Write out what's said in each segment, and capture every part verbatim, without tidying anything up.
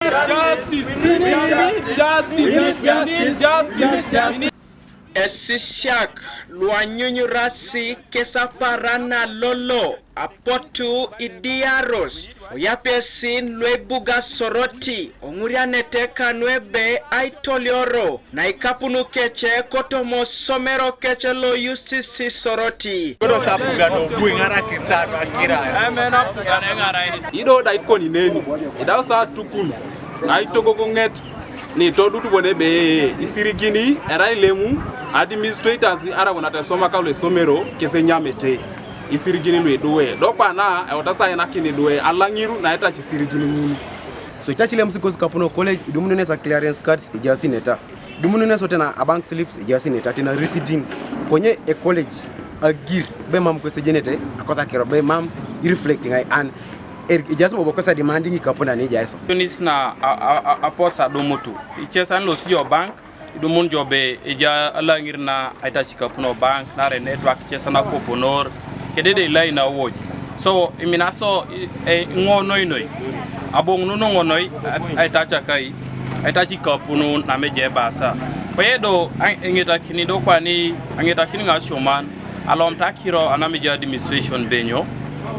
Justice! We need justice! We need justice! Esisiak luanyunyurasi kesaparana lolo apotu idiaros oyapesin luebuga Soroti ong'urianete kanu ebe aitolioro na ikapunu kece kotomo somero kece lo U C C Soroti. Kodo sapugan obui ng'ara kisatu akira. Amen, apugan eng'ara ini. Ido da ikoni neni, idau sa tukun, aitogogong'et, nitodut bon ebe isirigini, erai lemu, administrators, ara bon atesoma kalo esomero, kesenyamete. Isirigini luiduwe, dokwana, eutasai nakini duwe, alang'iru, naitachi isirigini ng'ulu. So itachi lemu sikosi kapuno college, idumuni nesa clearance cards, ijasineta. Idumuni nesa tena a bank slips, ijasineta, tena receipting. Konye e college, agir, be mam kwese jenete, akosa kero, be mam, ireflecting, ai, an, er, ijasi bobo kosa demanding ikapuna ni jaiso. Tunis na a, a, a, aposa dumutu. Ichesan lo sijo bank, idumun jobe ija alang'ir na aitachi kapuno bank, na re network ichesan akoponor, kedede ilai na woj. So, imina so, i, e, ng'onoinoi. Abong' nuno ng'onoi, a, aitacha kai, aitachi kapunu na meje basa. Kwedo, a, eng'etakini do kwani, ang'etakini ng'a shoman, alom takiro anamija administration benyo,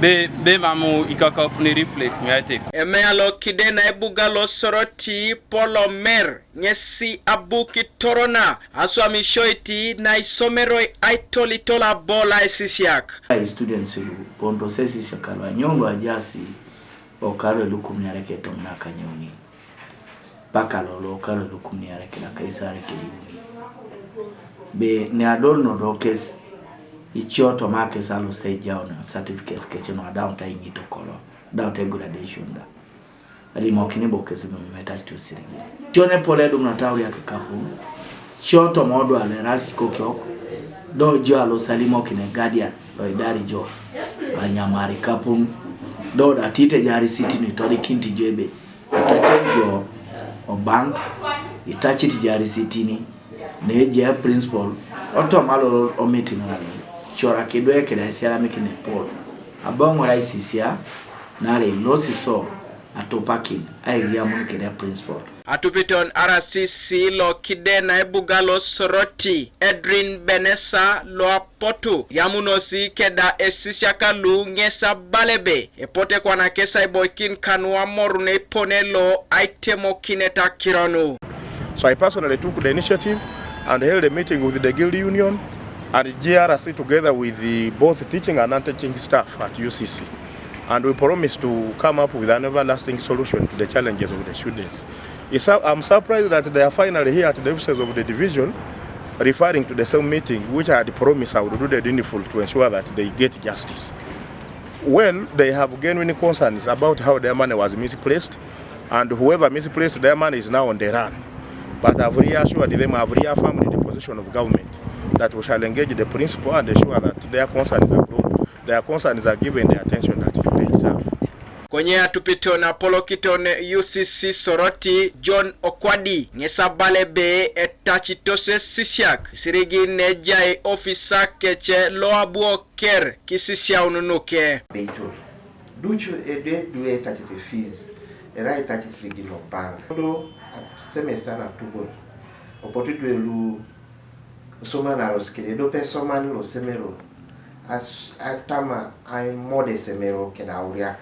be, be mamu ikakapuni reflect ng'aite. Emealo kide na ebuga lo Soroti polo mer ng'esi abu kitorona aswamishoiti na isomeroi aitolitol abo la esisiak. Ai students lu pondo sesisiak alu anyongo ajasi okaro elukumni are ketom na kanyeuni. Paka lolo okaro elukumni are kila kaisa are kiliuni. Be ne adol no do kes ichioto ma kes alu se jaona certificates kecheno adaun ta inyito kolo. Daun te graduation da. Alimokini bo kesi no meta to sirigi. Jone pole dum na tawri ake kapu. Choto modo ale rasi kokiok. Do jo alo salimokine guardian. Lo idari jo. Anyamari kapun. Do da tite jari sitini todi kinti jebe. Itachiti jo o bank. Itachiti jari sitini. Ne je principal. Oto malo o meeting ngalo. Chora kidwe kida siara mikine pol. Abongo raisisia. Nare ilosi so atupakin airiamun kede principal. Atupiton R C C lo kide na ebuga lo Soroti, Edrin Benesa lo apotu, riamunosi keda esisiak lu ng'esa balebe, epote kwana kesa iboikin kanua morune ipone lo aitemokineta kironu. So I personally took the initiative and held a meeting with the Guild Union and G R C together with the both teaching and non-teaching staff at U C C. And we promise to come up with an everlasting solution to the challenges of the students. It's, I'm surprised that they are finally here at the offices of the division, referring to the same meeting, which I had promised I would do the needful to ensure that they get justice. Well, they have genuine concerns about how their money was misplaced, and whoever misplaced their money is now on the run. But I've reassured them, I've reaffirmed the position of government that we shall engage the principal and ensure that their concerns are brought, their concerns are given the attention that they deserve. Konye atupiton apolokiton U C C Soroti John Okwadi ng'esa bale be etachitose sisiak sirigin nejai ofisa kece lo abuok ker kisisiaun nuke. Beitor. Ducu ede dwe etacete fees, era etaci sirigin lo bank. Kodo semester na tubol. Opotu dwe lu somanaros kede dope soman lo semero. As, atama ai mode semero kede auriak.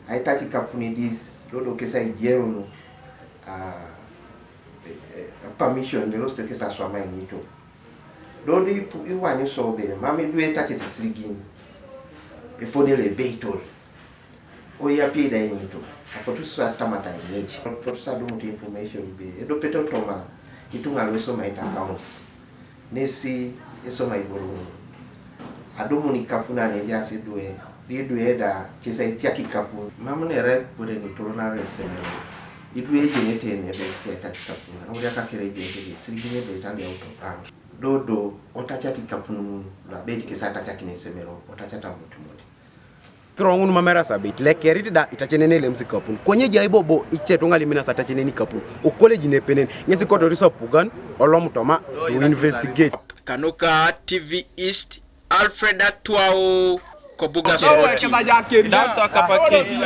Aitaci kapuni dis, dodo kesa ijerunu, ah, eh, eh, permission de lo se kesa swama inito. Dodi ipu-, iwanyu sobe, mami dwe tache ti sirigin. Epone le beitor. Oya pie da inyito. Apotu sa tamata inyiji. Apotu sa dumuti information be. Edo peto toma. Itunga lo esoma ita accounts. Nesi esoma iborungu. Adumuni kapuna ne jasi dwe. Di dwe da kesa itiaki kapun. Mamune re pure ni turuna re semero. Idwe jene tene be ke tati kapun. Uri akakere jene tene. Sirigin be tali auto bank. Dodo, otachati kapunumunu, la bedi kesa atachakine semero, otachata mutimoti. Kiroŋun mam eras abeit, lekerit da itacenen elem sikapun. Konye ejai bobo ice tuŋa limina sa atacenen ikapun. O college nepenen, ŋesi kotori sapugan, olom toma, to investigate. Kanuka T V East, Alfred Atuau, kobuga Soroti. Idausa kapake.